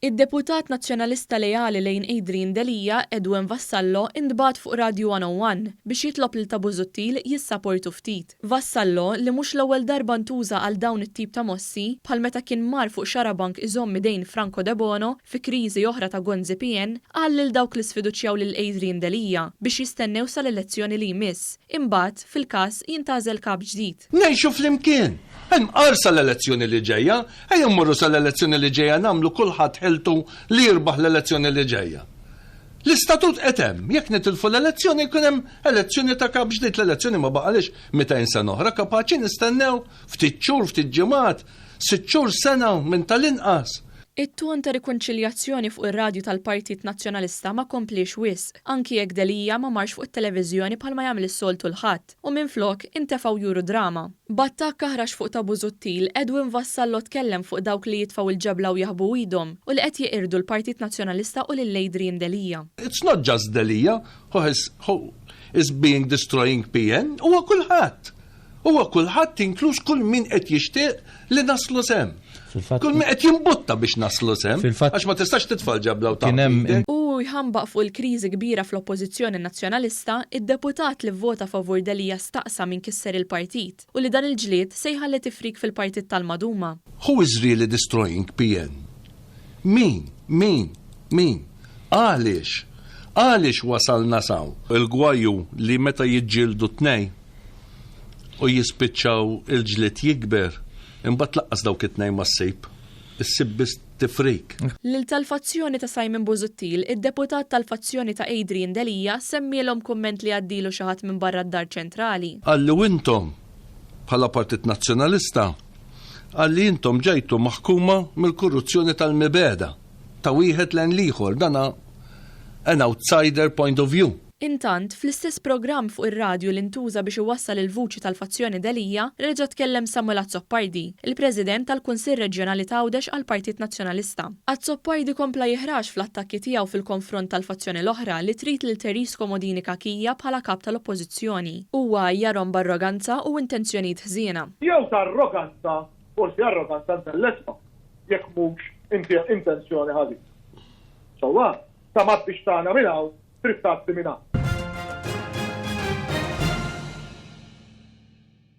Id-deputat Nazzjonalista leali lejn Adrian Delia, Edwin Vassallo, intbagħat fuq Radio 101 biex jitlob lil ta' Busuttil jissaportu ftit. Vassallo, li mhux l-ewwel darba ntuża għal dawn it-tip ta' mossi, bħal meta kien mar fuq Xarabank iżomm idejn Franco Debono fi kriżi oħra ta' Gonzi PN, qal lil dawk li sfiduċjaw lil Adrian Delia biex jistennew sal-elezzjoni li jmiss. Imbagħad, fil-każ, jintgħażel kap ġdid. Ngħixu flimkien! Imqar sal-elezzjoni li ġejja, ejja mmorru sal-elezzjoni li ġejja nagħmlu kulħadd ħiltu li jirbaħ l-elezzjoni li ġejja. L-istatut qed hemm, jekk nitilfu l-elezzjoni jkun hemm elezzjoni ta' kap ġdid, l-elezzjoni ma baqalix 200 sena oħra, kapaċi nistennew ftit xhur, ftit ġimgħat, sitt xhur, sena minn tal-inqas. It-ton ta' rikonċiljazzjoni fuq ir-radju tal-Partit Nazzjonalista ma kompliex wisq, anki jekk Delia ma marx fuq it-televiżjoni bħalma jagħmel is-soltu l-Ħadd, u minflok intefgħu juru drama. B'attakk aħrax fuq ta' Busuttil, Edwin Vassallo tkellem fuq dawk li jitfgħu l-ġebla u jaħbu idhom, u li qed jeqirdu l-Partit Nazzjonalista u lil Adrian Delia. It's not just Delia who has who is being destroying PN, huwa kulħadd. Huwa kulħadd inkluż kull min qed jixtieq li naslu s'hemm. Kull min qed jimbutta biex naslu s'hemm. Għax ma tistax titfa' l-ġebla u tagħti. U hu jħambaq fuq il-kriżi kbira fl-Oppożizzjoni Nazzjonalista, id-deputat li vvota favur Delia staqsa min kisser il-partit u li dan il-ġlied se jħalli tifrik fil-partit tal-maduma. Who is really destroying PN? Min? Min? Min? Għaliex? Għaliex wasalna s'hawn? Il-gwaju li meta jiġġieldu tnejn u jispiċċaw il-ġlied jikber, imbagħad laqqas dawk it-tnejn ma ssib, issib biss tifrik. Lil tal-fazzjoni ta' Simon Busuttil, id-deputat tal-fazzjoni ta' Adrian Delia semmielhom kumment li għaddilu xi ħadd minn barra d-Dar Ċentrali. Qalli u intom, bħala Partit Nazzjonalista, qalli intom ġejtu maħkuma mill-korruzzjoni tal-mibegħda, ta' wieħed lejn l-ieħor, dan an outsider point of view. Intant, fl-istess programm fuq ir-radju li ntuża biex iwassal il-vuċi tal-fazzjoni Delia, reġa' tkellem Samuel Azzopardi, il-President tal-Kunsill Reġjonali t'Għawdex għall-Partit Nazzjonalista. Azzopardi kompla jiħrax fl-attakki tiegħu fil-konfront tal-fazzjoni l-oħra li trid lil Therese Comodini Cachia bħala Kap tal-Oppożizzjoni. Huwa għajjarhom b'arroganza u intenzjonijiet ħżiena. Jew ta' arroganza, forsi arroganza intellettwa, jekk mhux intenzjoni ħażina. Sewwa, ta' m'għaddix tagħna minn hawn, trid tgħaddi minn hawn.